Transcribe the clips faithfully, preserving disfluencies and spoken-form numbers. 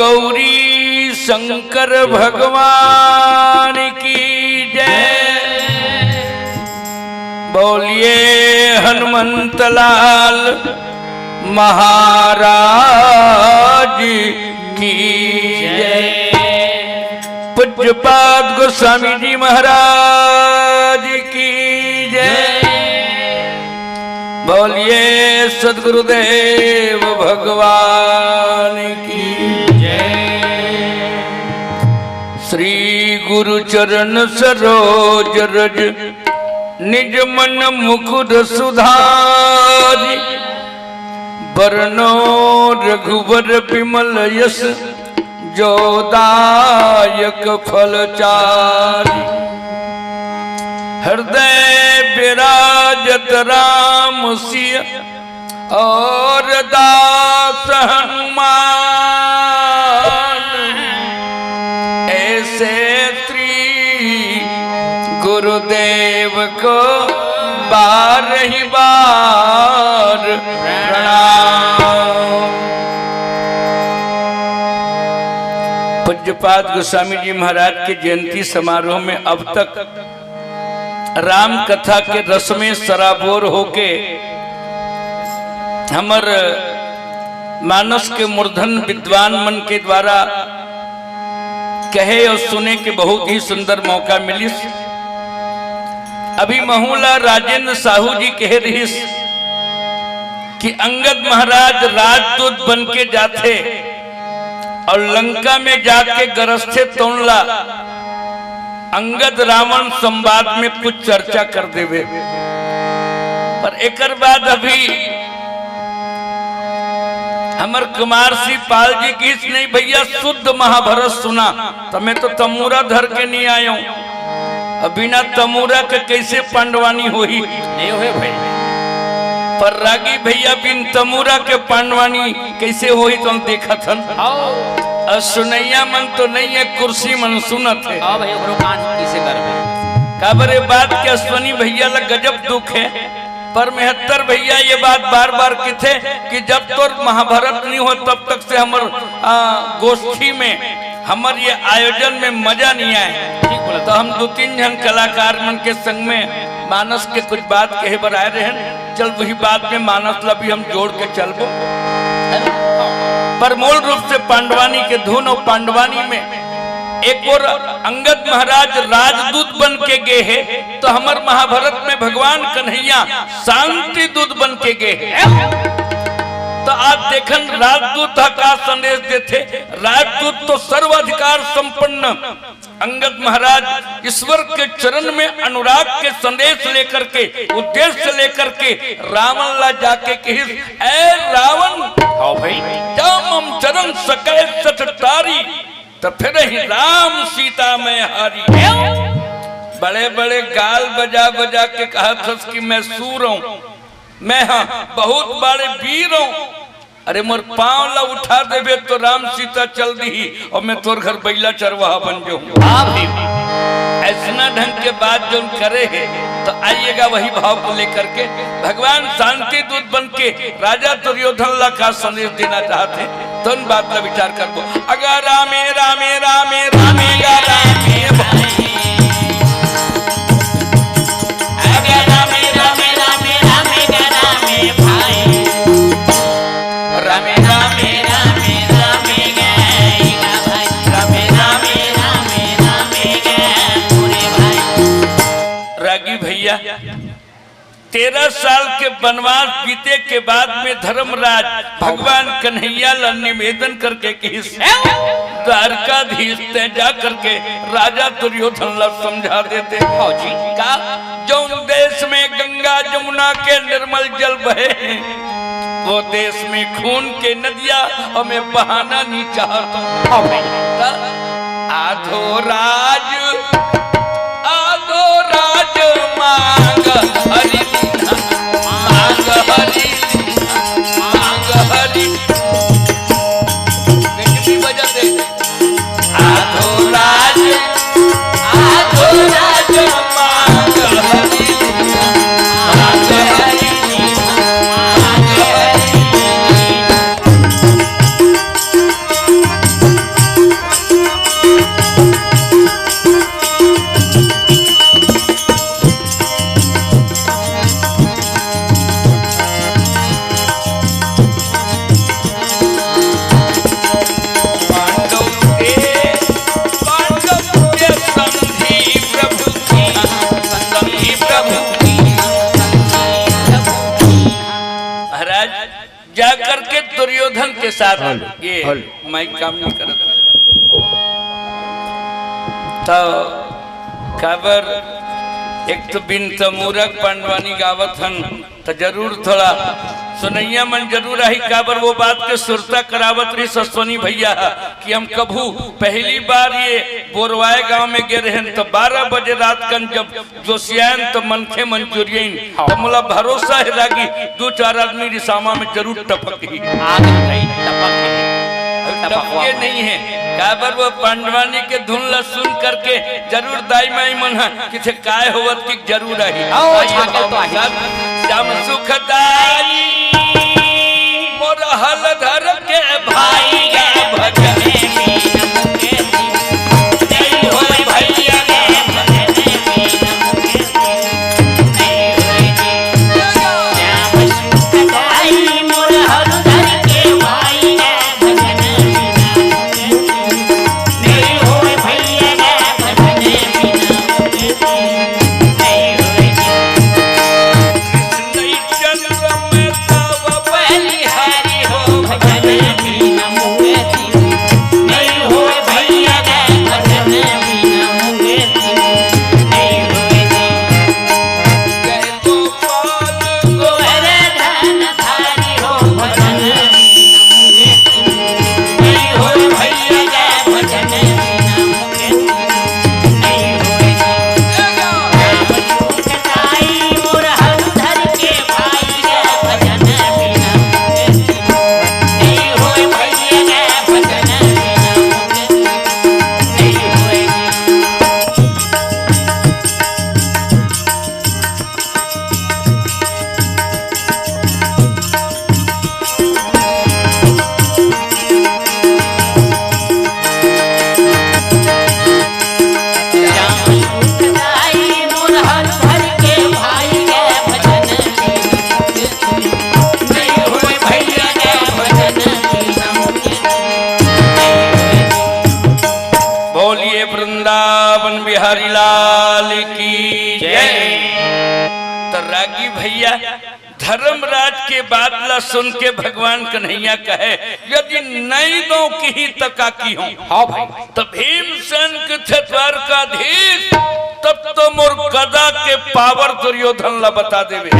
गौरी शंकर भगवान की जय। बोलिए हनुमंत लाल महाराज की जय। पूज्यपाद गोस्वामी जी महाराज की जय। बोलिए सदगुरुदेव भगवान की जय। श्री गुरु चरण सरोज रज निज मन मुकुर सुधारी। बरनो रघुबर विमल यश जो दायक फल चारी। हृदय विराजत राम सिय और दास हनुमान। ऐसे श्री गुरुदेव को बारही बार प्रणाम। पूज्यपाद गोस्वामी जी महाराज के जयंती समारोह में अब तक राम कथा के रस में सराबोर होके हमर मानस के मूर्धन विद्वान मन के द्वारा कहे और सुने के बहुत ही सुंदर मौका मिलिस। अभी महूला राजेंद्र साहू जी कहे रहिस कि अंगद महाराज राजदूत बन के जाथे और लंका में जाके गरजथे तौन ला अंगद रावण संवाद में कुछ चर्चा कर देवे। पर एकर बाद अभी हमर कुमार सिंह पाल जी कहिस, "नहीं भैया, शुद्ध महाभारत सुना।" तो मैं तो तमूरा धर के नहीं आयो हूँ। अब बिना तमूरा के कैसे पांडवानी होही? नहीं होए भाई। पर रागी भैया, बिन तमूरा के पांडवानी कैसे होही, तो हम देखत हन। आओ। और सुनैया मन तो नहीं है, कुर्सी मन सुनत है। आओ भाई, ओकरो कान किसे करबे? काबर ए बात के अश्वनी भैया ला गजब दुख है। पर मेहत्तर भैया ये बात बार बार किथे कि जब तोर महाभारत नहीं हो तब तक से हमर, आ, गोष्ठी में, हमर ये आयोजन में मजा नहीं आए। ठीक बोला। तो हम दो तीन झन कलाकार मन के संग में मानस के कुछ बात कहे बर आए रहन। चल वही बात में मानस ला भी हम जोड़ के चलबो। पर मूल रूप से पांडवानी के धुन और पांडवानी में एक ओर अंगद महाराज राजदूत बन के गे हे, तो हमर महाभारत में भगवान कन्हैया शांति दूत बन के गे हे। तो आज देखन राजदूत ह का संदेश देथे। राजदूत तो सर्वाधिकार संपन्न अंगद महाराज ईश्वर के चरण में अनुराग के संदेश लेकर के, उद्देश्य लेकर के रावण ला जाके कहिस, "ऐ रावण, हाँ भाई। जा मम चरण सकै सठ टारी, त फिरहिं राम सीता मैं हारी।" बड़े बड़े गाल बजा बजा के कहत हस कि मैं सूर हूँ, मैं हाँ बहुत बड़े वीर हूँ। अरे मोर पाँव ला उठा देबे तो राम सीता चल दीही और मैं तोर घर बैला चरवाहा बन जाऊँ। हाँ भाई। ऐसना ढंग के बात जोन करे हे, तो आइएगा वही भाव को लेकर के। भगवान शांति दूत बन के राजा दुर्योधन ला का संदेश देना चाहत हे, तो उन बात का विचार करबो। अगा रामे रामे रामे रामे गा रामे भाई। अगा रामे रामे रामे रामे गा रामे भाई। रामे रामे रामे रामे गा भाई। रामे रामे रामे रामे गा पूरे भाई। रागी भैया, तेरह साल के वनवास बीते के बाद में धर्मराज भगवान कन्हैया ला निवेदन करके कहिस, द्वारकाधीश तैं जा करके राजा दुर्योधन ला समझा देते। फौजी का? जौन देश में गंगा जमुना के निर्मल जल बहे, वो देश में खून के नदिया और मैं बहाना नहीं चाहता हूँ। हाँ भाई। त आधो राज, आधो राज मांग हरि, मांग हरि, मांग हरि। बेटी बजा दे। आधो राज, आधो राज मांग हरि, मांग हरि, मांग हरि। साथ हेलो, ये हेलो। माइक काम नहीं करत। तो काबर एक तो बिन तमूरक पंडवानी गावत हन, तो जरूर थोड़ा सुनैया मन जरूर आही। काबर वो बात के सुरता करावत रहिस अश्वनी भैया कि हम कभू पहली बार ये बोरवाए गांव में गे रहेन, तो बारह बजे रात कन जब जोसियान तो मनखे मन जुरियन, हाँ। तो मोला भरोसा हे रागी, दू चार आदमी रिसामा में जरूर टपक ही। आ गई भाई, टपक गई। अभी टपकवा टपके हुआ। नहीं है, काबर वो पंडवानी के धुन ला सुन करके जरूर दाई माई मन ह किथे काय होवत कि जरूर आही। आओ, आइए छागल तो भाई आही। साहब, श्याम सुखदाई मोर हलधर के भाई के भजन। बोलिए वृंदावन बिहारी लाल की जय। तो रागी भैया, धर्मराज के बात ला सुन के भगवान कन्हैया कहे, "यदि नई दो किही त का किहूं?" हाँ भाई। तो भीमसेन कथे, "द्वारकाधीश, तब तो मोर गदा के पावर दुर्योधन ला बता देवे।"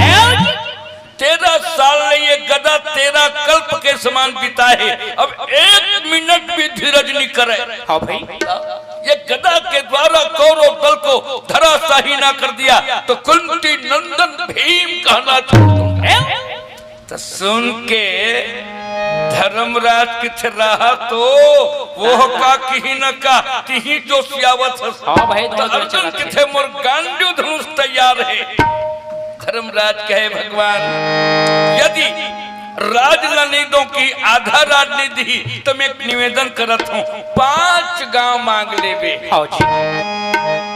तेरह साल ले ये गदा तेरह कल्प के समान बिताए हे, अब एक मिनट भी धीरज नहीं करे। हाँ भाई। ये गदा के द्वारा कौरव दल को धराशाही ना कर दिया, तो कुंती नंदन भीम कहना छोड़ दूंगा। तो सुन के धर्मराज कथे, "रहा तो, वो का किही न का, तिही जोसियावत हस।" हाँ भाई, तो अर्जुन कथे, "मोर गांडीव धनुष तैयार हे।" धर्मराज कहे, "भगवान, यदि राज ल नइ दो कि आधा राज नइ दिही, त मैं एक निवेदन करत हूँ, पांच गांव मांग लेबे।" आओ जी।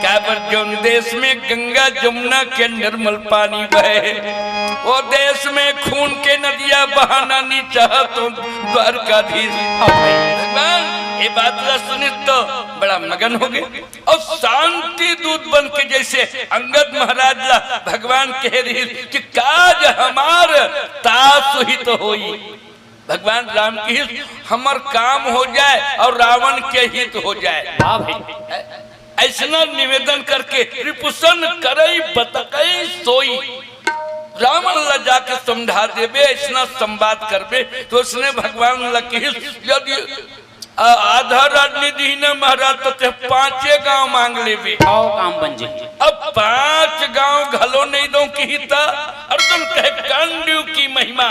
काबर जोन देश में गंगा जमुना के निर्मल पानी बहे, वो देश में खून के नदिया बहाना नहीं चाहत हूँ द्वारकाधीश। आओ भाई। भगवान ये बात ला सुनिस तो बड़ा मगन हो गए। अउ शांति दूत बन के जैसे अंगद महाराज ला भगवान कहे रहिस कि काज हमार तासु हित होई। भगवान राम कहिस, "हमर काम हो जाए अउ रावण के हित हो जाए।" वाह भाई। अइसना निवेदन करके, "रिपुसन करई बतकई सोई।" रावण ला जाके समझा देबे, अइसना संवाद करबे, तो उसने भगवान ला कहिस, यदि आ-, आधा राज नइ दिही न महाराज, त ते पांचे गांव मांग लेबे। छव काम बन जाही। अब पांच गांव घलो नइ दो किही त अर्जुन कहे, "गांडीव की महिमा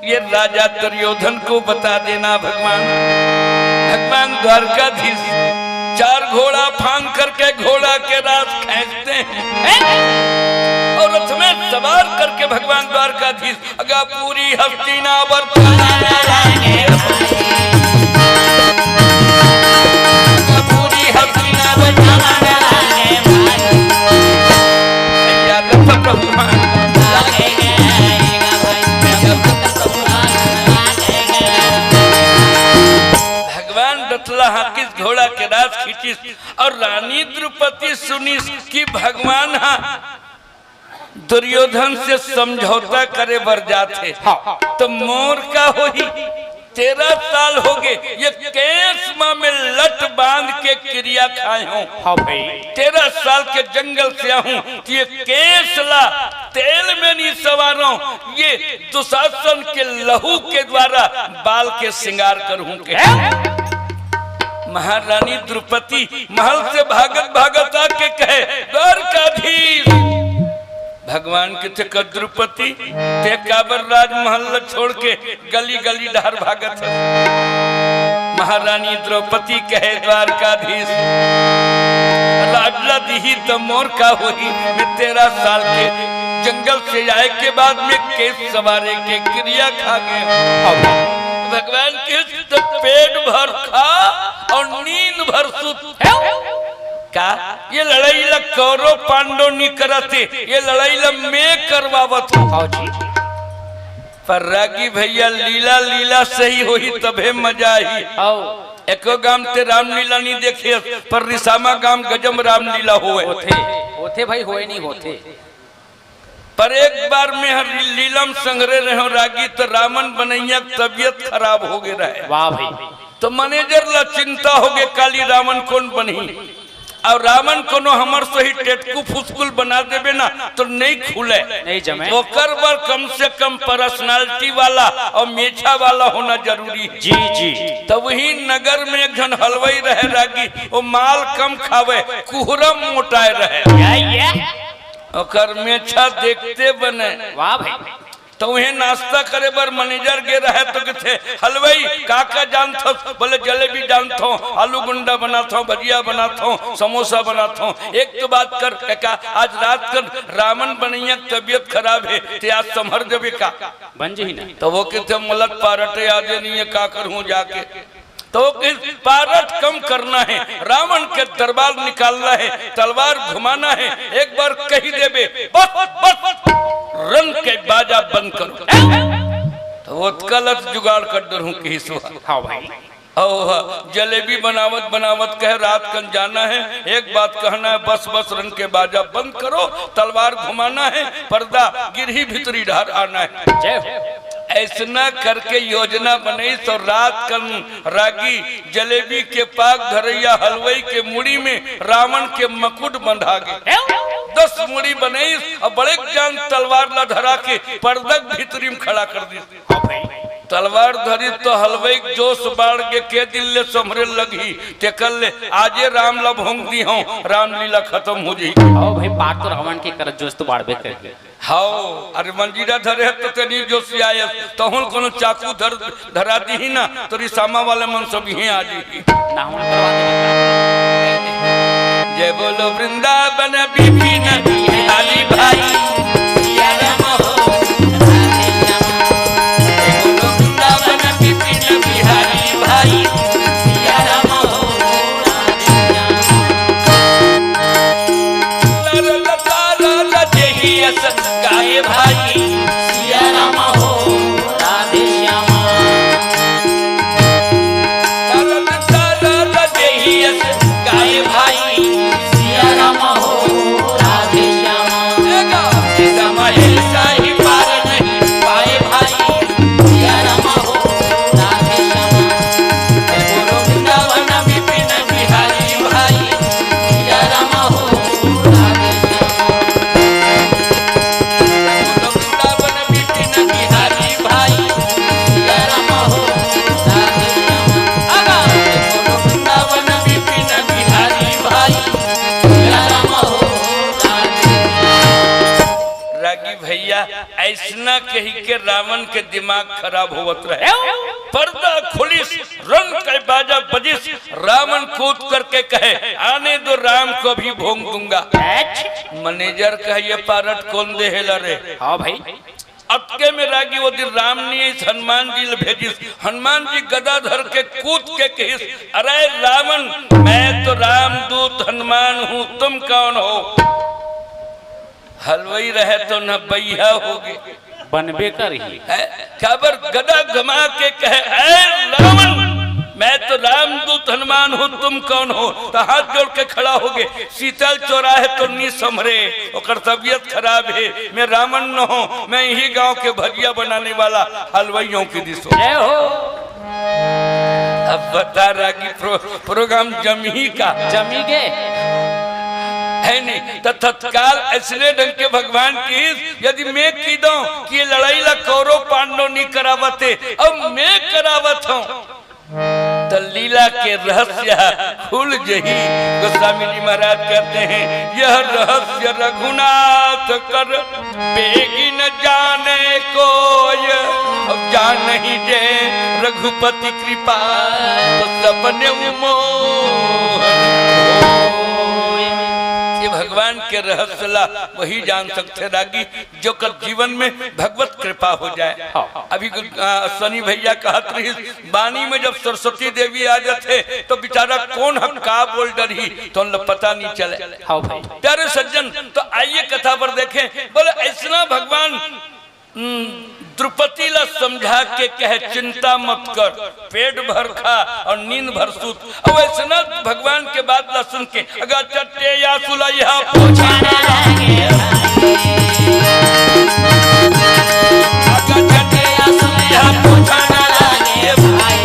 ये राजा दुर्योधन को बता देना भगवान।" भगवान द्वारकाधीश चार घोड़ा फांग करके घोड़ा के रास खींचते हैं और रथ में सवार करके भगवान द्वारकाधीश अगा पूरी हस्तिनापुर पूरी हस्तिनापुर भैया रथ प्रभु हाँ। भगवान रथ ला हाँकिस घोड़ा के रास खींचिस और रानी द्रौपदी सुनिस कि भगवान हा दुर्योधन से समझौता करे बर जाथे। हाँ। त मोर का होही? तेरह साल होगे, ये केस मा में लट बांध के किरिया खाए हूँ। हाँ भाई। तेरह साल के जंगल से आहूँ, त ये केस ला तेल में नहीं सवारों, ये दुशासन के लहू के द्वारा बाल के श्रृंगार करहूँ के। महारानी द्रौपदी महल से भागत भागत आके कहे, "द्वारकाधीश।" भगवान कथे, "का द्रौपदी, ते काबर राजमहल ल छोड़ के गली गली डहर भागत हस?" महारानी द्रौपदी कहे, "द्वारकाधीश, राज ला दिही त मोर का होही? मैं तेरह साल के जंगल से आए के बाद में केस सवारे के किरिया खा गए।" अब भगवान के त पेट भर खा और नींद भर सुत। का ये लड़ाई ला कौरव पांडव नहीं करत हे, ये लड़ाई ला मैं करवावत हूँ। हाँ जी। पर रागी भैया, लीला लीला सही होही तभे मजा आही। आओ। एको गाम ते रामलीला नहीं देखे, पर रिसामा गाम गजब रामलीला होए। होथे, होथे भाई, होए नहीं होथे। पर एक बार में हर लीलम संघरे रहे रागी, त रावण बनैया के तबीयत खराब हो गए रहे। वाह भाई। तो मैनेजर ला चिंता हो गए, काली रावण कौन बनही? और रावण कोनो हमर सही टेटकू फुसकुल बना देबे ना, तो नहीं खुले। नहीं जमे। ओकर बर कम से कम पर्सनालिटी वाला और मेछा वाला होना जरूरी है। जी, जी। तब वही नगर में एक झन हलवाई रहे रागी, वो माल कम खावे, कुहरम मोटाए रहे। या, या। ओकर मेछा देखते बने। वाह भाई। तो उहे नाश्ता करे बर मैनेजर गे रहे, तो कथे, "हलवाई, का का जानथस?" बोले, "जलेबी जानथों, आलू गुंडा बनाथों, भजिया बनाथों, समोसा बनाथों।" "एक तो बात कर, का आज रात कन रावण बनैया के तबीयत खराब है, ते आज संभर देबे का?" बन जही ना। तो वो कथे, "मोला पारट यादे नहीं है, का करहूँ जाके?" तो किस पारट कम करना है, रावण के दरबार निकालना है, तलवार घुमाना है, एक बार कही देबे, "बस, बस, रन के बाजा बंद करो।" तो वो गलत जुगाड़ कर डरहूँ कही सुहा। हाँ भाई। और जलेबी बनावत बनावत कहे, "रात कन जाना है, एक बात कहना है, बस, बस, रन के बाजा बंद करो, तलवार घुमाना है, पर्दा गिरही भीतरी डहर आना है।" जय हो। ऐसना करके योजना बनई, तो रात कन रागी जलेबी के पाक धरैया हलवाई के मुड़ी में रावण के मकुट बंधा गे। दस मुड़ी बनई और बड़े जान तलवार ला धरा के पर्दा के भीतरी में खड़ा कर दी। तलवार धरी तो हलवाई के जोश बाढ़ के के दिन ले संभरे लगही, तेकर ले आजे राम ला भोंग दी हूँ, रामलीला खत्म हो जाही। आओ भाई, बात तो रावण के कर जोश तो बाढ़बे करही। हाओ, अरे मंजीरा धरे है तो तेनी जोशियाए, तहुन कोनो चाकू धर, धरा दीही ना, तो रिसामा वाले मन सब इहें आ जाही। ना होन करवा दे। जय बोलो वृंदावन विपिन बिहारी भाई। सिया राम हो, राधे श्याम। जय बोलो वृंदावन विपिन बिहारी भाई। सिया राम हो, राधे श्याम। लर लतारा लजेहियस गाए भाई। सिया राम हो, राधे श्याम। लर लतारा लजेहियस गाए भाई। सिया राम हो, राधे श्याम। जैसा महेश ही पार नहीं पाए भाई। सिया राम हो, राधे श्याम। बोलो वृंदावन विपिन बिहारी भाई। सिया राम हो, राधे श्याम। बोलो वृंदावन विपिन बिहारी भाई। सिया राम हो, राधे श्याम। आगा। बोलो वृंदावन विपिन बिहारी भाई। सिया राम हो, राधे श्याम। रागी भैया, ऐसना कही के रावण के दिमाग खराब होवत रहे। पर्दा खुलिस, रन के बाजा बजिस, रावण कूद करके कहे, "आने दो राम को, अभी भोंग दूंगा।" मैनेजर कहे, "ये पारट कौन देहेला रे?" हाँ भाई। अतके में रागी वो दिन राम नहीं आइस, हनुमान जी ल भेजिस। हनुमान जी गदा धर के कूद के कहिस, "अरे रावण, मैं तो रामदूत हनुमान हूँ, तुम कौन हो?" हलवाई रहे तो न बइहा होगे। बनबे करही। है? काबर गदा घुमा के कहे, "ऐ रावण, मैं तो रामदूत हनुमान हूँ, तुम कौन हो? तो हाथ जोड़ के खड़ा हो गए। शीतल चौराहे तो नी संभरे, ओकर तबीयत खराब है। मैं रावण न हूँ, मैं यही गांव के भजिया बनाने वाला हलवाइयों की दिसो। जय हो। अब बता रागी प्रो-, प्रोग्राम जमी का। जमी के। है नहीं तो तत्काल ऐसने ढंग के भगवान की, यदि मैं की दो कि ये लड़ाई ला कौरव पांडव नहीं करावते, अब मैं करावत हूँ, तो लीला के रहस्य खुल जही। गोस्वामी जी महाराज कहते हैं, यह रहस्य रघुनाथ कर बेगी न जाने कोय, अब जान ही जे रघुपति कृपा, तो सपने मोहन होय। ये भगवान के रहस्य ला वही जान सकते रागी, जो कर जीवन में भगवत कृपा हो जाए। हाँ। अभी अ, सनी भैया कहत रही, बानी में जब सरस्वती देवी आ जाते तो बेचारा कौन ह का बोल डरही, तो उन लोग पता नहीं चले। हाँ भाई। प्यारे सज्जन, तो आइए कथा पर देखें। बोले, ऐसना भगवान, हम्म, द्रुपति ला समझा के कहे, चिंता मत कर, पेट भर खा और नींद भर सूत। अब ऐसना भगवान के बात ला सुन के, अगा चट्टे या सुलैया पूछा ना लागे, अगा चट्टे या सुलैया पूछा ना लागे भाई।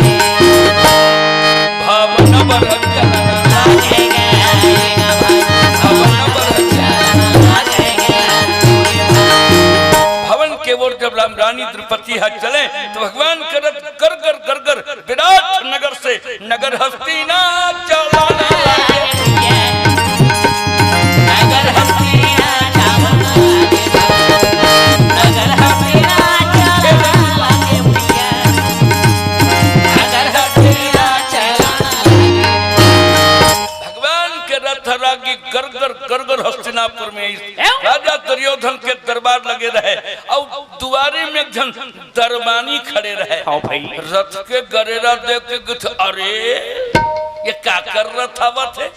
भवन बर चलना लागे, भवन बर चलना लागे। भवन के ओर जब राम रानी द्रुपति हा चले तो भगवान करत गरगर गरगर विराट नगर से नगर हस्तिना चलाना लागे। नगर हस्तिना चलाना लागे। नगर हस्तिना चलाना लागे भैया। नगर हस्तिना चलाना लागे। भगवान के रथ रागी गरगर गरगर हस्तिनापुर में इस राजा दुर्योधन के दरबार लगे रहे और दुआरे में एक झन दरबानी खड़े रहे। हाँ भाई। रथ के गरेरा देख के गुथ, अरे, ये का कर रथ आवत है?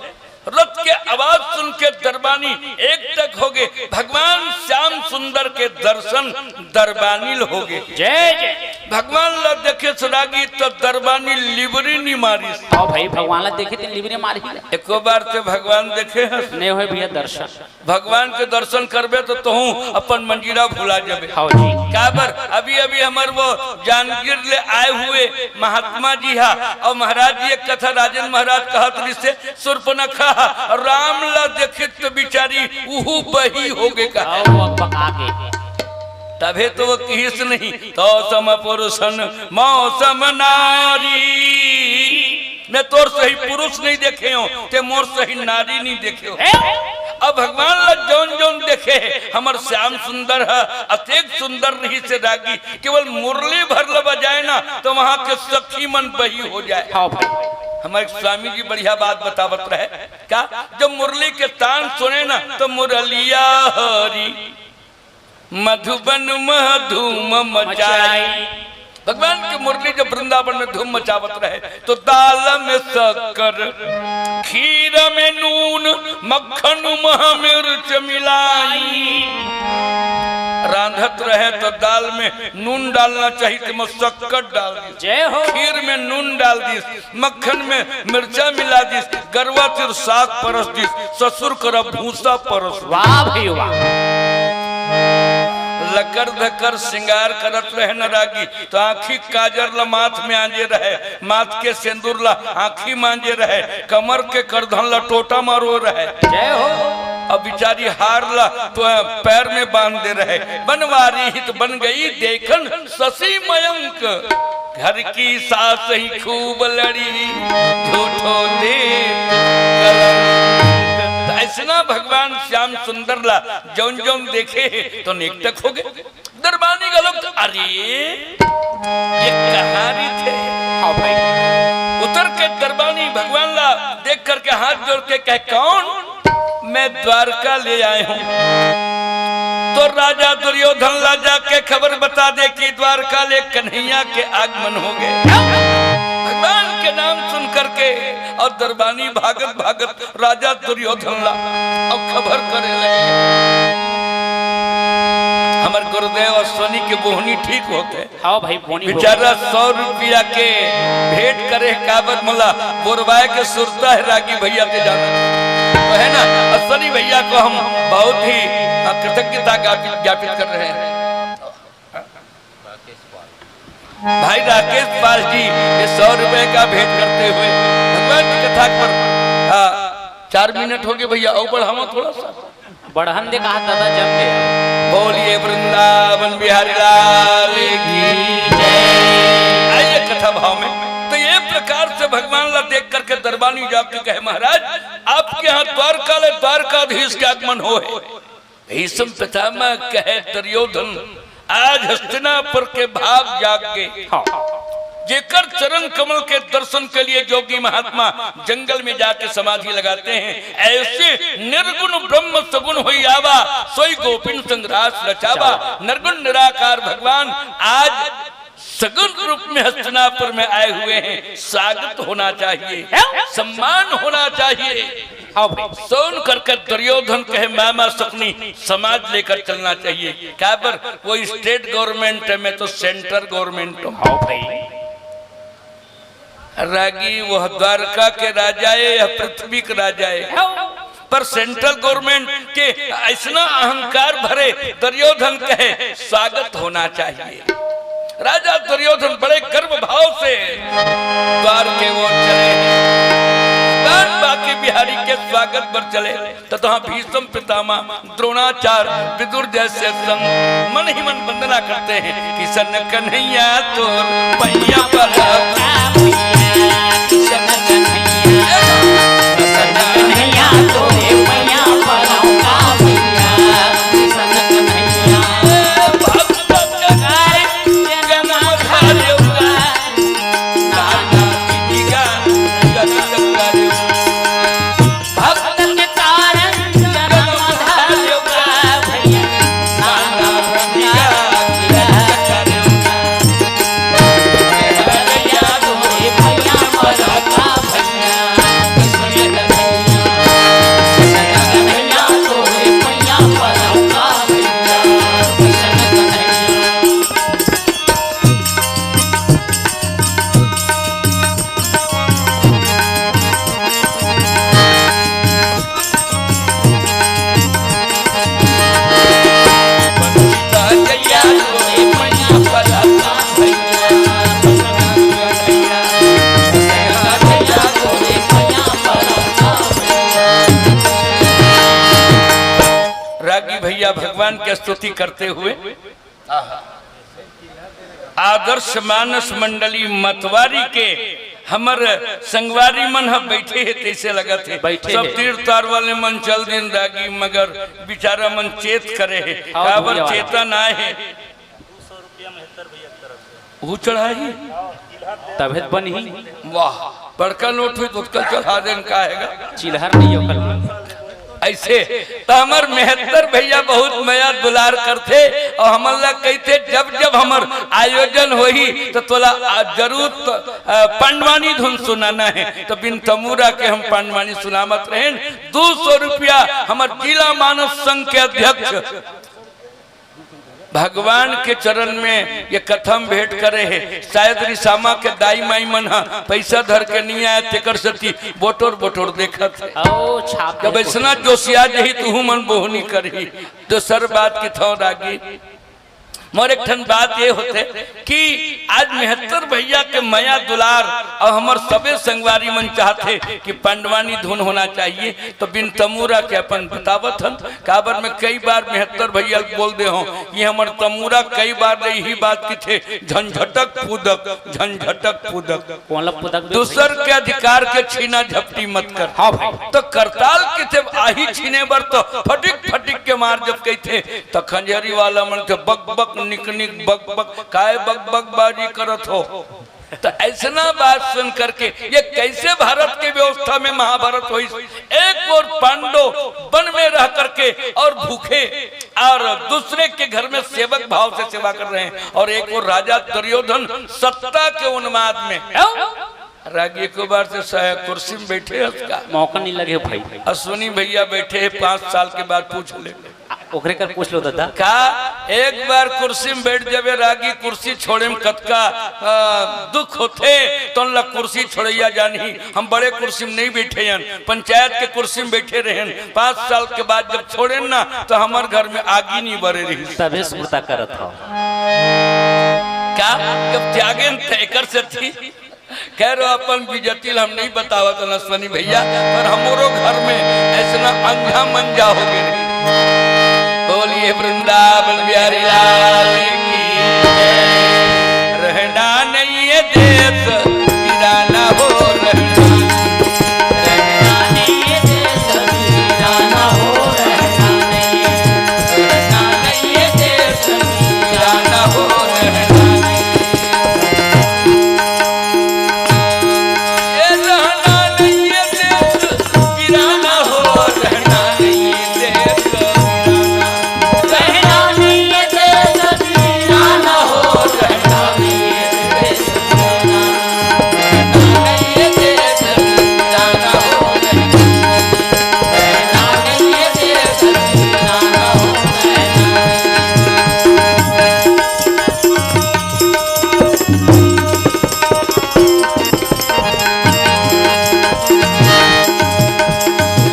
रथ के आवाज सुन के दरबानी एक टक हो गए। भगवान श्याम सुंदर के दर्शन दरबानी ल हो गए। जय जय। भगवान ला देखे सुरागी तो दरबानी लिबरी नी मारिस। हाँ भाई, भगवान ला देखे तो लिबरी मारी। एको बार ते भगवान देखे हस? नहीं होय भैया दर्शन। भगवान के दर्शन करबे तो तहूँ अपन मंजीरा भुला जाबे। हाँ जी। काबर अभी अभी हमर वो जांजगीर ले आए हुए महात्मा जी हा और महाराज जी एक कथा राजेंद्र महाराज कहत रिसे, सुर्पनखा राम ला देखित तो बिचारी उहू बही हो गे का। हाँ, वो बका गे। तभे तो वो किहिस नहीं, तो सम पुरुषन मौसम नारी। मैं तोर सही पुरुष नहीं देखे हो, ते मोर सही नारी नहीं देखे हो। अब भगवान ला जौन जौन देखे हे, हमर श्याम सुंदर ह, अतेक सुंदर रहिसे रागी, केवल मुरली भर ल बजाए ना, तो वहाँ के सखी मन बही हो जाए। हाँ भाई। हमर एक स्वामी जी बढ़िया बात बतावत रहे, का जब मुरली के तान सुने ना, तो मुरलिया हरी मधुबन मह धूम मचाई। भगवान के मुरली जब वृंदावन में धूम मचावत रहे, तो दाल में शक्कर, खीर में नून, मक्खन मह मिर्च मिलाई। रांधत रहे तो दाल में नून डालना चाहिए, तो मैं शक्कर डाल दी। जय हो। खीर में नून डाल दी, मक्खन में मिर्चा मिला दिस, गरवा तिर साग परस दिस, ससुर करा भूसा परस दिस। वाह भाई वाह। लकर धकर श्रृंगार करत रहे न रागी, तो आँखी काजर ल माथ में आंजे रहे, माथ के सेंदूर ल आँखी मांजे रहे, कमर के करधन ल टोटा मारो रहे। जय हो। अब बिचारी हार ल तो पैर में बांध दे रहे, बनवारी हित बन गई देखन शशि मयंक। घर की सास ही खूब लड़ी, झूठो देत कलंक। त अइसना भगवान श्याम सुंदर ला जौन जौन देखे हे, तो नेक तक हो गए। दरबानी घलोक, अरे, ये कहाँ रहिथे? हाँ भाई। उतर के दरबानी भगवान ला देख करके हाथ जोड़ के कहे, कौन? मैं द्वारका ले आए हूँ। तो राजा दुर्योधन ला जाके खबर बता दे कि द्वारका ले कन्हैया के आगमन हो गए। भगवान के नाम सुन करके और दरबानी भागत भागत राजा दुर्योधन ला और खबर करे लगे। हमर हृदय अश्वनी के बोहनी ठीक होते। हाँ भाई, बोनी हो। बेचारा सौ रुपया के भेंट करे, काबर मोला बोरवाए के सुरता है रागी भैया के जाना। तो है ना, अश्वनी भैया को हम बहुत ही, अ, कृतज्ञता ज्ञापित, ज्ञापित कर रहे हैं। भाई राकेश पाल जी, ये सौ रुपए का भेंट करते हुए भगवान की कथा पर, हाँ, चार मिनट हो गए भैया, और बढ़ावा थोड़ा सा। बढ़हन दे कहा दादा, जम गया। बोलिए वृंदावन बिहारी लाल की जय। आइए कथा भाव में। तो ये प्रकार से भगवान ला देख करके दरबानी जाके कहे, महाराज, आपके यहाँ द्वारका ले द्वारकाधीश के आगमन हो है। भीष्म पितामह कहे दुर्योधन, आज हस्तिनापुर के भाग जाग गए। हाँ। जेकर चरण कमल के दर्शन के लिए जोगी महात्मा जंगल में जाके समाधि लगाते हैं, ऐसे निर्गुण ब्रह्म सगुण होई आवा, सोई गोपिन संग रास रचावा। निर्गुण निराकार भगवान आज सगुण रूप में हस्तिनापुर में आए हुए हैं, स्वागत होना चाहिए, सम्मान होना चाहिए। हाँ भाई। सोन करके दुर्योधन कहे, मामा शकुनी, समाज लेकर चलना चाहिए। काबर वो स्टेट गवर्नमेंट है, मैं तो सेंट्रल गवर्नमेंट हूँ। हाँ भाई। रागी, वह द्वारका के राजा है या पृथ्वी के राजा है? पर सेंट्रल गवर्नमेंट के ऐसना अहंकार भरे दुर्योधन कहे, स्वागत होना चाहिए। राजा दुर्योधन बड़े गर्व भाव से द्वार के ओर चले। भगवान बांके बिहारी के स्वागत पर चले। तथा भीष्म पितामह, द्रोणाचार्य, विदुर जैसे संत मन ही मन वंदना करते हैं। किशन कन्हैया तोर पैया पर, किशन कन्हैया, किशन कन्हैया तोरे पैया पर, किशन कन्हैया। भक्त के कारण जन्म धारे, नाना विधि का जग जग करे। भक्त के कारण जन्म धारे भैया, नाना विधि का जग जग करे। रागी भैया भगवान की स्तुति करते हुए, आदर्श मानस मंडली मतवारी के हमर संगवारी मन ह बैठे हे, तैसे लगत हे। बैठे सब हे। तीर तार वाले मन चल दिन रागी, मगर बिचारा मन चेत करे हे। हाँ, काबर भैया वाला। चेतन आए हे। वो चढ़ाई। तभे त बनही। वाह, बड़का नोट हुई तो ओतका चढ़ा देन, का हेगा? चिल्हर नहीं ओकर। ऐसे तो हमर मेहत्तर भैया बहुत मया दुलार करथे और हमन ला कहिथे, जब जब हमर आयोजन होही तो तोला आ, जरूर तो, आ, पंडवानी धुन सुनाना है। तो बिन तमूरा के हम पंडवानी सुनावत रहेन। दू सौ रुपया हमर जिला मानस संघ के अध्यक्ष भगवान के चरण में ये कथा म भेंट करे हे। शायद रिसामा के दाई माई मन ह पैसा धर के नहीं आए, तेकर सेती बोटोर बोटोर देखत हे। ओ, छाप जब दे ऐसना जोशिया जही, तुहू मन बोहनी करही। दोसर बात किथौं रागी, मोर एक ठन बात ये होथे कि आज मेहत्तर भैया के मया दुलार और हमर सबे संगवारी मन चाहथे कि पंडवानी धुन होना चाहिए। तो बिन तमूरा के अपन बतावत हन, काबर मैं कई बार मेहत्तर भैया ल बोल दे हों, ये हमर तमूरा कई बार ले यही बात किथे, झंझटक पूदक, झंझटक पूदक। कोन ल पूदक दे दूसर के अधिकार के छीना झपटी मत कर। हाँ भाई। तो करताल किथे आही छीने बर तो फटिक फटिक के मार जब कहिथे, तो खंजहरी वाला मन के बक बक निक निक बक बक, काय बक बक बाजी करत हो? तो ऐसना बात सुन करके ये कैसे भारत के व्यवस्था में महाभारत होइस? एक ओर पांडव वन में रह करके और भूखे और दूसरे के घर में सेवक भाव से सेवा कर रहे हैं, और एक ओर राजा दुर्योधन सत्ता के उन्माद में। रागी एको बार से सह कुर्सी में बैठे हस का? मौका नहीं लगे भाई। अश्विनी भैया बैठे हैं, पाँच साल के बाद पूछ ले। ओकरे कर पूछ लो दादा। का? एक बार कुर्सी में बैठ जाबे रागी, कुर्सी छोड़े में कतका, आ, दुख होथे, तोन ला कुर्सी छोड़ैया जानही। हम बड़े कुर्सी में नहीं बैठे हन, पंचायत के कुर्सी में बैठे रहेन। पाँच साल के बाद जब छोड़ेन ना, तो हमर घर में आगी नहीं बरे रही। तभे सुरता करत हव। का? जब त्यागेन त एकर सेती कह रहो, अपन बिजतिल हम नहीं बतावत नसवनी भैया, पर हमरो घर में ऐसना अंझा मंझा हो गए। बोलिए वृंदावन बिहारी लाल की जय। रहना नहीं है देश, किराना हो रहना। रहना नहीं है देश, किराना हो रहना नहीं। रहना नहीं है देश, किराना हो रहना नहीं।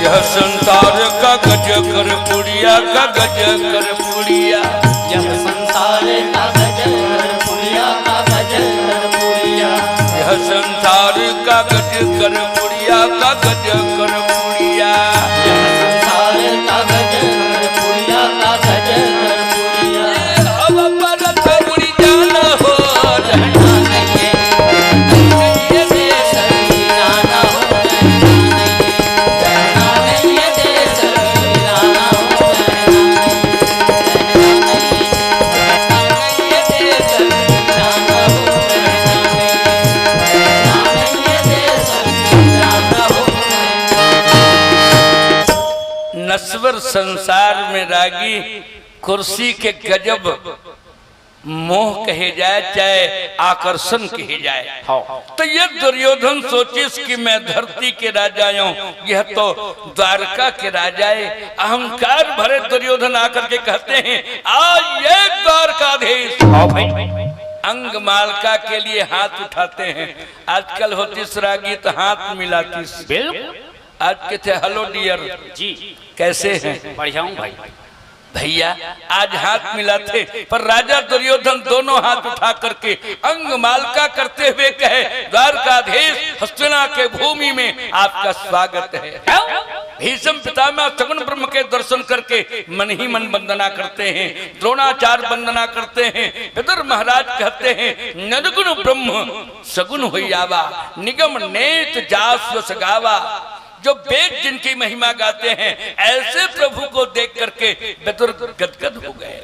यह संसार का गज कर पुड़िया, का गज कर पुड़िया। यह संसार का गज कर पुड़िया, का गज कर पुड़िया। यह संसार का गज कर पुड़िया, का गज कर पुड़िया। यह संसार का गज कर पुड़िया, का गज कर पुड़िया। अब परत उड़ी जाना हो रहना नहीं है। नश्वर संसार में रागी कुर्सी के गजब मोह कहे जाए, चाहे आकर्षण कहे जाए। हाँ। तो ये दुर्योधन सोचिस कि मैं धरती के राजा हूँ, यह तो द्वारका के राजा है। अहंकार भरे दुर्योधन आकर के कहते हैं, आज ये द्वारकाधीश। हाँ भाई। अंग मालका के लिए हाथ उठाते हैं। आजकल होतिस रागी तो हाथ मिलातिस। बिल्कुल। आज के थे हेलो डियर। जी। कैसे हैं? बढ़िया हूँ भाई। भैया, आज हाथ मिलाथे, पर राजा दुर्योधन दोनों हाथ उठा करके अंग मालका करते हुए कहे, द्वारकाधीश, हस्तिना के भूमि में आपका स्वागत है। भीष्म पितामह सगुण ब्रह्म के दर्शन करके मन ही मन वंदना करते हैं। द्रोणाचार्य वंदना करते हैं। विदुर महाराज कहते हैं, निर्गुण ब्रह्म सगुण होई आवा, निगम नेत जास यस गावा। जो वेद जिनकी महिमा गाते हैं, ऐसे प्रभु को देख करके विदुर गदगद हो गए।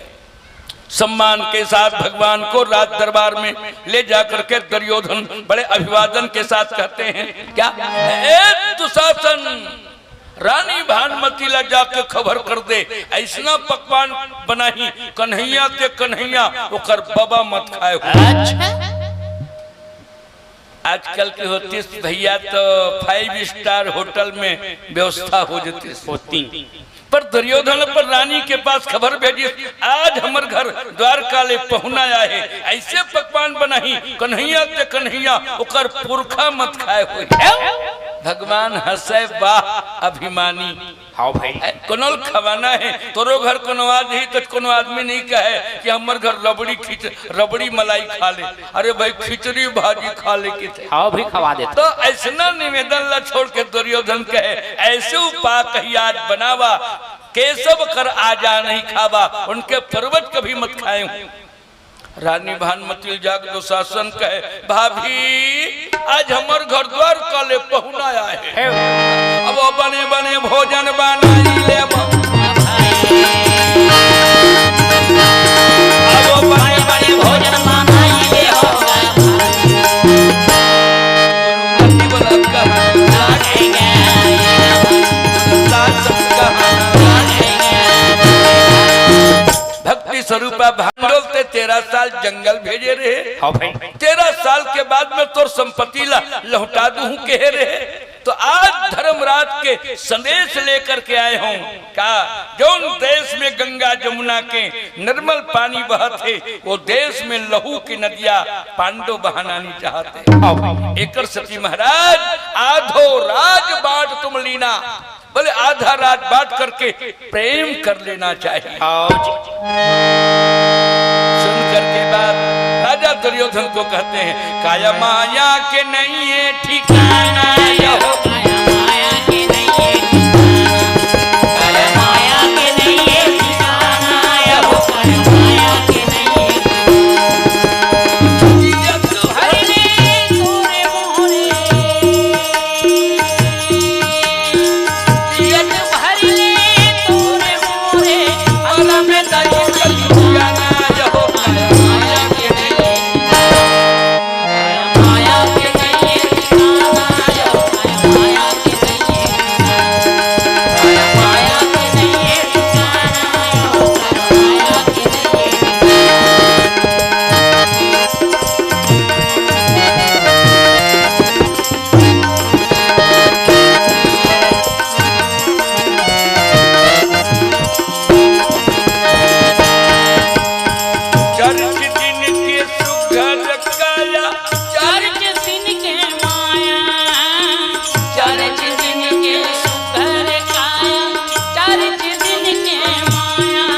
सम्मान के साथ भगवान को राज दरबार में ले जाकर के दुर्योधन बड़े अभिवादन के साथ कहते हैं, क्या? ए दुशासन, रानी भानुमति ला जाके खबर कर दे, ऐसना पकवान बनाही कन्हैया ते कन्हैया, ओकर बबा मत खाए हो। अच्छा। आजकल के होतिस भैया तो five star hotel में व्यवस्था हो जातिस। होती। पर दुर्योधन अपन रानी के पास खबर भेजिस, आज हमर घर द्वारका ले पहुना आए हे, ऐसे पकवान बनाही कन्हैया ते कन्हैया, ओकर पुरखा मत खाए होई। भगवान हंसे, वाह अभिमानी। हाँ भाई। ए, कोनो ल खवाना हे, तोरो घर कोनो आ जही तो कोनो आदमी नहीं कहे कि हमर घर रबड़ी खींच रबड़ी मलाई खा ले, अरे भाई, खिचड़ी भाजी खा ले के थे। हाँ भाई, खवा देते। तो ऐसना निवेदन ला छोड़ के दुर्योधन कहे, ऐसे उपाय कही आज बनावा, केशव कर आजा नहीं खावा, उनके पर्वत कभी मत खाए हूँ। रानी भानुमति जाग दुशासन कहे, भाभी, आज हमर घर द्वारका ले पहुना आए हे। हे। अब वो बने बने भोजन बनाई ले। अब वो बने बने भोजन बनाई ले हो। भक्ति स्वरूपा भांडोल ते तेरह साल जंगल भेजे रहे। हाँ भाई। तेरह साल के बाद में तोर संपत्ति ला लौटा दूं कहे रहे, तो आज धर्मराज के संदेश लेकर के आए हों। का जौन देश में गंगा जमुना के निर्मल पानी बहत हे, वो देश में लहू के नदिया पांडव बहाना नहीं चाहते। एकर सेती महाराज आधो राज बांट तुम लीना, बोले आधा राज बांट करके प्रेम कर लेना चाहिए। आओ जी। सुन करके बात राजा दुर्योधन को कहते हैं, काया माया के नहीं है ठिकाना, यहो। काया माया के नहीं है ठिकाना, काया माया के नहीं है ठिकाना, यहो। काया माया के नहीं है ठिकाना। जियत भर ले तोरे मोरे। चर्च दिन के सुघर काया, चर्च दिन के माया, चर्च दिन के सुघर काया, चर्च दिन के माया,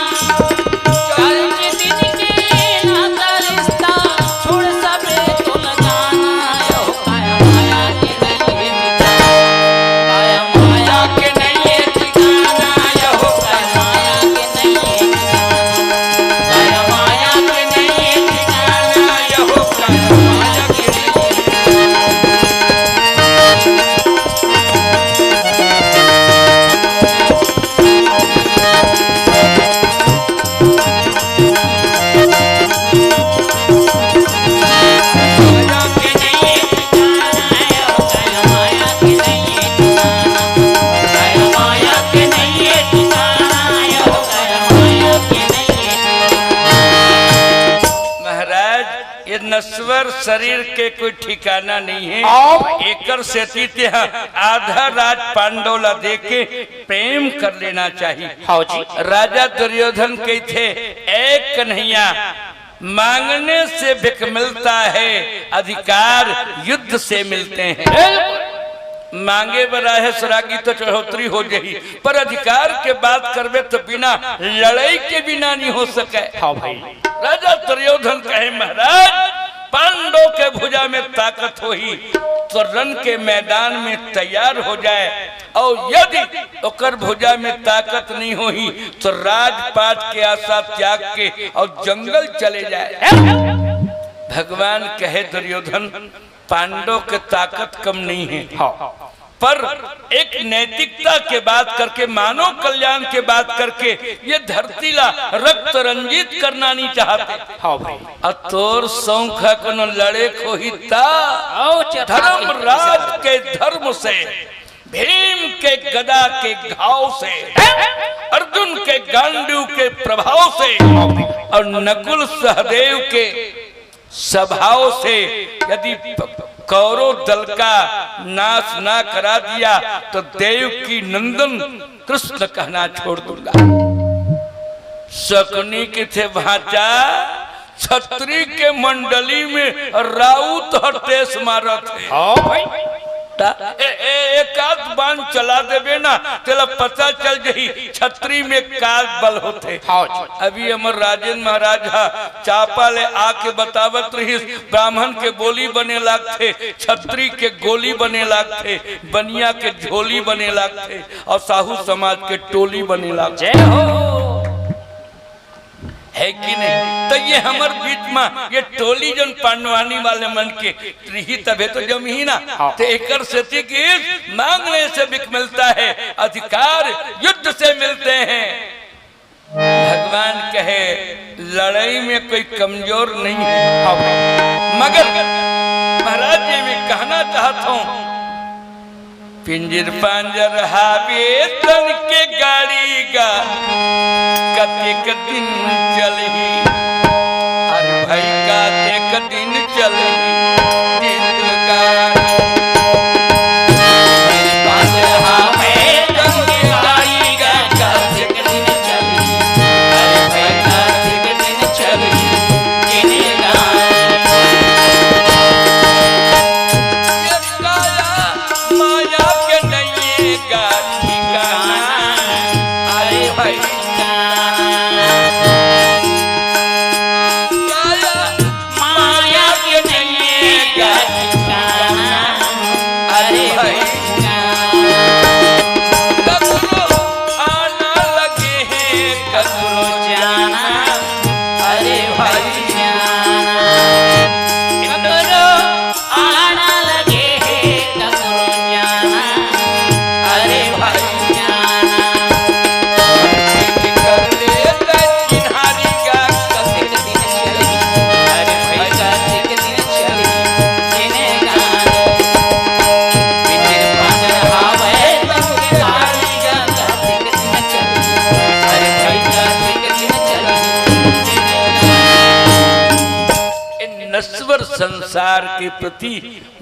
चर्च दिन के नाता रिश्ता, छोड़ सबे तोला जाना, यो काया माया के नहीं है ठिकाना, काया माया के नहीं है ठिकाना, काया माया के नहीं है ठिकाना, काया माया के नहीं है ठिकाना, यो काया माया के नहीं है ठिकाना। महाराज, ये नश्वर शरीर के कोई ठिकाना नहीं है। अब एकर सेती तेहा आधा राज पांडव ला दे के प्रेम कर लेना चाहिए। हाँ जी। राजा दुर्योधन कहिथे, "ए कन्हैया, मांगने से भिख मिलता है, अधिकार युद्ध से मिलते हैं।" मांगे बर आहे सरागी तो चढ़ोतरी हो जही, पर अधिकार के बात करबे तो बिना लड़ाई के बिना नहीं हो सके। हाँ भाई। राजा दुर्योधन कहे, महाराज, पांडव के भुजा में ताकत होही तो रण के मैदान में तैयार हो जाए, और यदि ओकर भुजा में ताकत नहीं होही तो राजपाट के आशा त्याग के और जंगल चले जाए। भगवान कहे, दुर्योधन, पांडव के ताकत कम नहीं है। हाँ। पर एक नैतिकता के बात करके, मानव कल्याण के बात करके, ये धरती ला रक्त रंजित करना नहीं चाहते। हाँ भाई। और तोर शौक है कोनो लड़े खोही ता? आओ चेता धर्मराज के धर्म से, भीम के गदा के घाव से, अर्जुन के गांडीव के प्रभाव से और नकुल सहदेव के स्वभाव से यदि प-, कौरव दल का नाश ना करा दिया तो देवकी नंदन कृष्ण कहना छोड़ दूंगा। शकुनी कथे, भांचा, छत्री के मंडली में राउत ह टेस मारत हे। हाँ भाई। त ए, ए, एक आध बाण चला देबे ना, तेला पता चल जही छत्री में का बल होथे। हाँ जी। अभी हमर राजेंद्र महाराज ह चांपा ले आके बतावत रहिस, ब्राह्मण के बोली बने लागथे, छत्री के गोली बने लागथे, बनिया के झोली बने लागथे और साहू समाज के टोली बने लागथे। जय हो। है कि नहीं? तो ये हमर बीच में ये टोली जन पांडवानी वाले मन के रही तभे तो जमही ना। हाँ। तो एकर सेती कि मांगने से भिख मिलता है, अधिकार युद्ध से मिलते हैं। भगवान कहे, लड़ाई में कोई कमजोर नहीं है। हाँ। मगर महाराज जी, मैं कहना चाहता हूँ, पिंजर पांजर हावे तन के गाड़ी गा, कतेक दिन चलही? अरे भाई, कतेक दिन चलही जिंदगानी? पिंजर पांजर हावे संसार के प्रति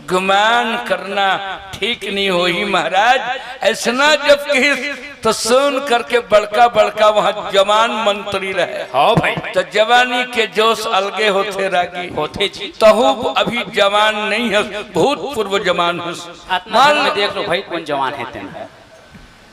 गुमान करना ठीक नहीं होही महाराज। अइसना जब कहिस तो सुन करके बड़का बड़का वहाँ जवान मंत्री रहे। हाँ भाई। तो जवानी के जोश अलगे होथे रागी। होथे जी। तहूँ अभी जवान नहीं हस, भूतपूर्व जवान हस। आत्मा में देख लो भाई, कौन जवान हे तेन।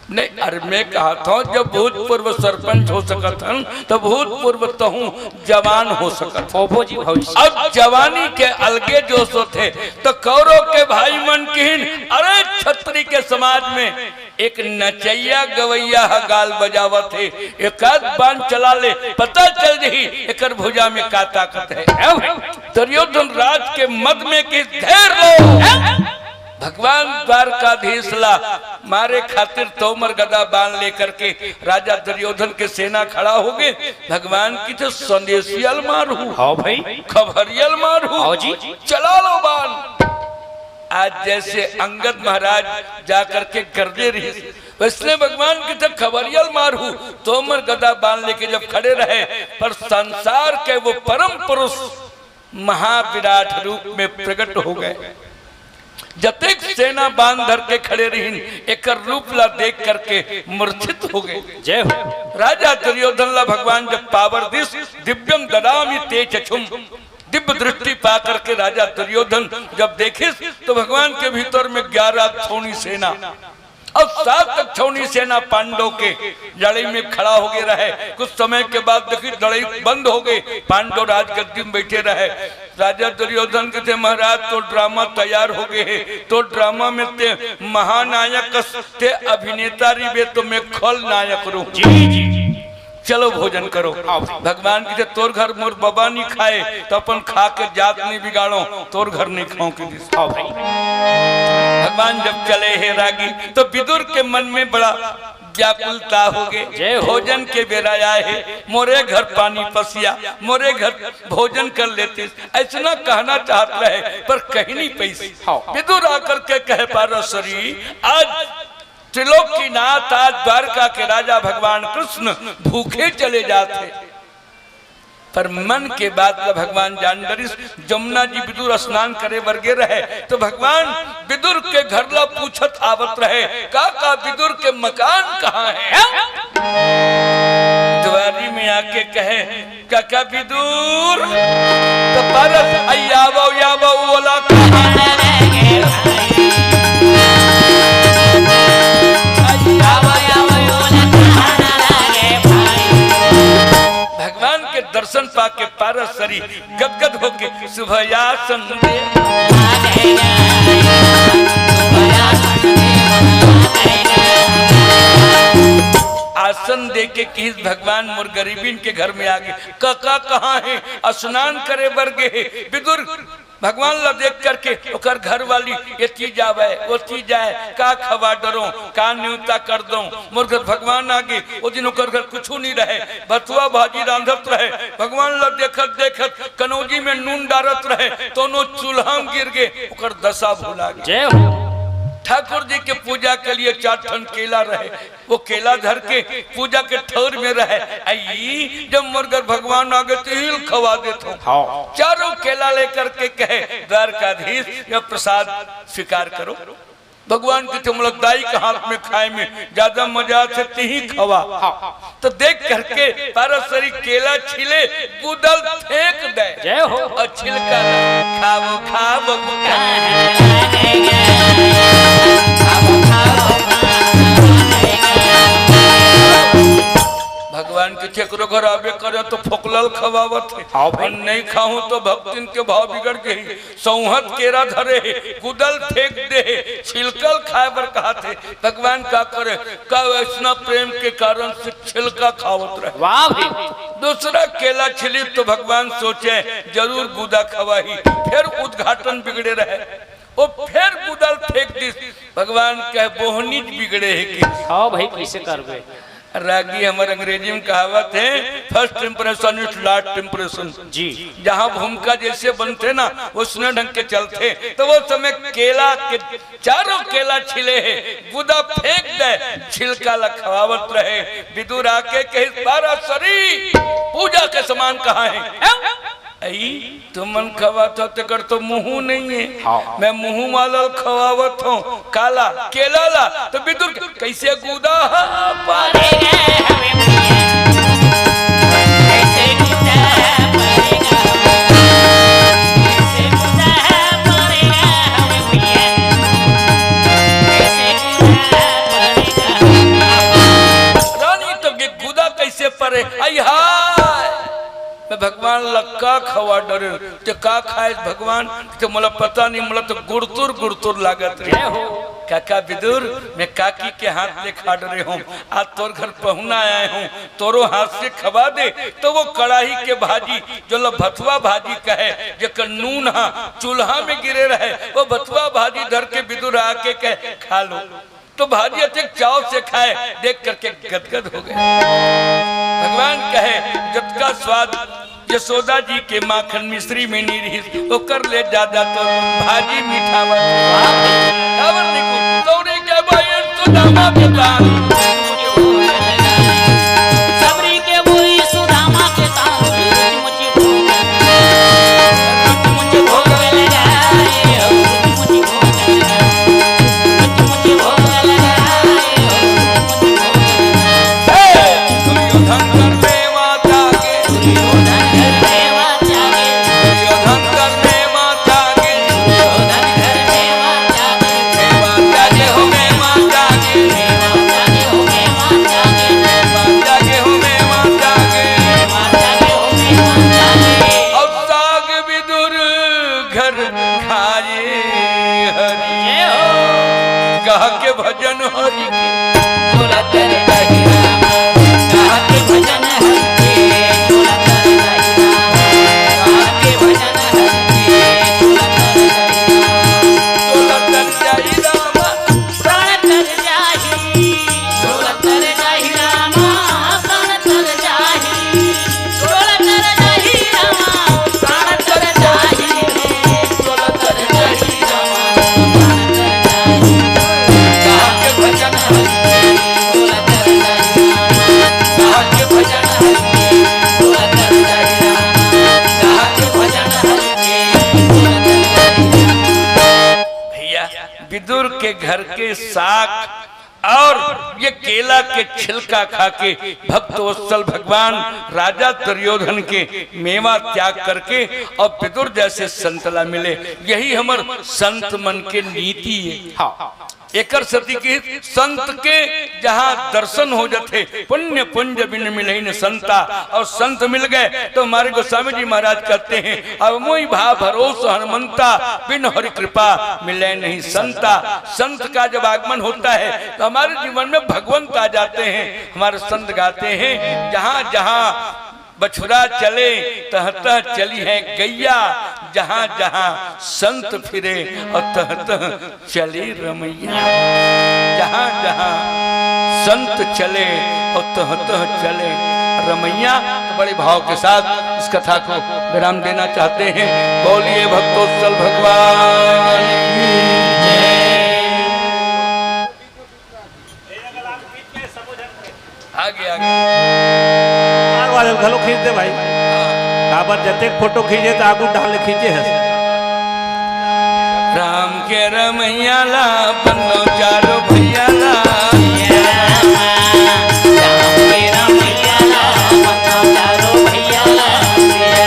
नहीं, अरे मैं कहत हँव, जब भूतपूर्व सरपंच हो सकत हन तो भूतपूर्व तहूँ जवान हो सकत हस। होबो जी भविष्य। अब जवानी के अलगे जोश होथे। तो कौरव के भाई मन किहिन, अरे छत्री के समाज में एक नचइया गवइया ह गाल बजावत हे, एकाध बाण चला ले, पता चल जही एकर भुजा में का ताकत हे। दुर्योधन राज के मद में किहिस, धैर लो। भगवान द्वारकाधीश ला मारे खातिर तोमर गदा बाण लेकर के राजा दुर्योधन के सेना खड़ा होगे। भगवान किथे, संदेशिया ल मारहू, हाँ भाई। खबरिया ल मारहू, हाँ जी। चला लो बाण। आज जैसे अंगद महाराज जा करके गरजे रहिस, वइसने भगवान किथे, खबरिया ल मारहू। तोमर गदा बाण लेके जब खड़े रहे, पर संसार के वो परम पुरुष महाविराट रूप में प्रकट हो गए। जतेक सेना बाण धर के खड़े रहिन, एकर रूप ला देख करके मूर्छित हो गए। जय हो। राजा दुर्योधन ला भगवान जब पावर दिस, दिव्यम ददामि ते चक्षुम, दिव्य दृष्टि पा करके राजा दुर्योधन जब देखिस तो भगवान के भीतर में ग्यारह अक्षौणी सेना और सात अक्षौणी सेना पांडव के लड़ाई में खड़ा हो गए रहे। कुछ समय के बाद देखी लड़ाई बंद हो गई, पांडव राजगद्दी में बैठे रहे। राजा दुर्योधन किथे, महाराज तो ड्रामा तैयार हो गए हे, तो ड्रामा में ते महानायक अस, ते अभिनेता रहिबे तो मैं खलनायक रहूं। जी जी। चलो भोजन करो। भगवान किथे, तोर घर मोर बबा नहीं खाए तो अपन खा के जात नहीं बिगाड़ो, तोर घर नहीं खाओ के दिस। हाँ भाई। भगवान जब चले हे रागी तो विदुर के मन में बड़ा व्याकुलता हो गए। जय हो। भोजन के बेरा आए हे, मोरे घर पानी पसिया, मोरे घर भोजन कर लेतिस, अइसना कहना चाहत रहे पर कहि नहीं पइस। हाँ। विदुर आकर के कहे, पारसरी, आज त्रिलोकीनाथ, आज द्वारका के राजा भगवान कृष्ण भूखे चले जात हे। पर मन के बात ला भगवान जान डरिस। जमुना जी विदुर स्नान करे बर गे रहे तो भगवान विदुर के घर ला पूछत आवत रहे, का का विदुर के मकान कहाँ हे? द्वारी में आके कहे, काका विदुर, तो पारस, आई आवो, आवो, ओला कहाँ? भगवान के दर्शन पाके पारस सरी गदगद होके सुभयासन दे, आसन दे के किहिस, भगवान मोर गरीबिन के घर में आ गे। काका कहाँ हे? स्नान करे बर गे हे। विदुर भगवान ला देख करके ओकर घर वाली एती जावे, ओती जाए, का खवा डरो, का न्योता कर दो। मोर घर भगवान आ गे। ओ दिन ओकर घर कुछू नहीं रहे, भतुआ भाजी रांधत रहे। भगवान ला देखत देखत कनौजी में नून डारत रहे, तोनो चूल्हा में गिर गे, ओकर दशा भुला गे। जय हो। ठाकुर जी के पूजा के लिए चार ठन केला रहे, वो केला धर के पूजा के ठौर में रहे। आई जब मोर घर भगवान आ गे तो हिल खवा देत हो। हाँ। चारों केला लेकर के कहे, द्वारकाधीश, यह प्रसाद स्वीकार करो। भगवान किथे, मोला दाई के हाथ में खाए में ज्यादा मजा आथे, तिही खवा। तो देख करके पारस सरी केला छीले, गुदा ल फेंक दे। जय हो। और छिलका ला खावो, खावो, खावो। भगवान किथे, एकरो घर आबे करे तो फोकला ल खवावत हे। हाँ भाई। और नहीं खाहूं तो भक्तिन के भाव बिगड़ गई। सौंहत केरा धरे हे, गुदा ल फेंक दे हे, छिलका ल खाए बर कहत हे। भगवान का करे, का अइसना प्रेम के कारण से छिलका खावत रहे। वाह भाई। दूसरा केला छिली तो भगवान सोचे, जरूर गुदा खवाही। फिर उद्घाटन बिगड़े रहे, वो फिर गुदा ल फेंक दिस। भगवान कहे, बोहनी बिगड़े हे कि? हाँ भाई, कइसे करबे? रागी हमर अंग्रेजी में कहावत हे, first impression is last impression। जी। जहाँ भूमिका जैसे बनथे ना, वइसने ढंग के चलथे। तो वो समय केला के चारों केला छिले हे, गुदा फेंक दे, छिलका ला खवावत रहे। विदुर आके कहिस, पारस सरी, पूजा के सामान कहाँ हे? अई, तुमन खवात हो, तेकर तो मुंह नहीं है। हाँ। मैं मुंह वाला ल खवावत हूँ। काला, केला ला, तो बिदुर के, कैसे गुदा हा पारे। रानी तो के गुदा कैसे परे, आई हाय। मैं भगवान ला का खवा डरे, ते का खाए भगवान, ते मोला पता नहीं, मोला तो गुड़तुर गुड़तुर लागत रहे। जय हो। काका बिदुर, मैं काकी के हाथ ले खा डरे हूँ, आज तोर घर पहुना आए हूँ, तोरो हाथ से खवा दे। तो वो कड़ाही के भाजी, जो ल भथुआ भाजी कहे, जेकर नून हा चूल्हा में गिरे रहे, वो भथुआ भाजी धर के बिदुर आके कहे, खा लो। तो भाजी अतेक चाव से खाए, देख करके गदगद हो गए। भगवान कहे, जतका स्वाद यशोदा जी के माखन मिश्री में नी रहिस, ओकर ले ज्यादा तो भाजी मीठावत हे। काबर निकू, तौरे के बहिन सुदामा के तान। सबरी के बोई सुदामा के तान। और साग बिदुर घर खाए हरि। जय हो। कहा के भजन हरि के। बोला कर रही रामा, कहा के भजन हरि के। बोला कर रही रामा, कहा के भजन हरि के। बोला कर रही रामा, बोला कर रही रामा। प्राण तर जाही, डोलत तर जाही रामा, प्राण तर जाही, डोलत तर जाही रामा, प्राण तर जाही रे, डोलत तर जाही रामा, प्राण तर जाही। कहा के भजन हरि के, डोलत तर जाही रामा, कहा के भजन हरि के, डोलत तर जाही रामा, कहा के भजन हरि के, डोलत तर जाही। भैया, विदुर के घर के साग और ये केला के छिलका खा के भक्त वत्सल भगवान राजा दुर्योधन के मेवा त्याग करके और विदुर जैसे संत ला मिले, यही हमर संत मन के नीति है। हाँ। एकर सेती कि संत के जहाँ दर्शन हो जाथे, पुण्य पुंज बिन मिलहिं न संता, और संत मिल गए तो हमारे गोस्वामी जी महाराज कहते हैं, अब मोहि भा भरोस हनुमंता, बिन हरि कृपा मिले नहीं संता। संत का जब आगमन होता है तो हमारे जीवन में भगवंत आ जाते हैं। हमारे संत गाते हैं, जहाँ जहाँ बछुरा चले, तह तह चली है गैया, जहाँ जहाँ संत फिरे और तह तह चली रमैया। जहाँ जहाँ संत चले और तह तह चले रमैया। तो बड़े भाव के साथ इस कथा को विराम देना चाहते हैं। बोलिए भक्तोत्सल भगवान की जय। आगे, आगे। कार वाले घलो खींच दे भाई। हाँ। काबर जतेक फोटो खींचे त आगू डाल ले खींचे हस। राम के रमैया ला बनो चारो भैया ला। राम के रमैया ला बनो चारो भैया ला। सिया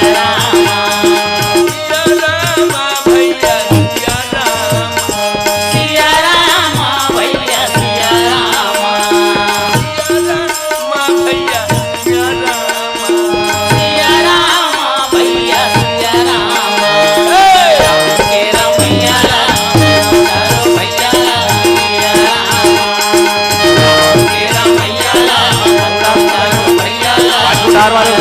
रामा भैया सिया रामा। सिया रामा भैया सिया रामा। सिया रामा भैया सिया रामा। सिया रामा भैया सिया रामा। हे! राम के रमैया रामा, चारो भैया सिया रामा। राम के रमैया रामा, चारो भैया सिया रामा।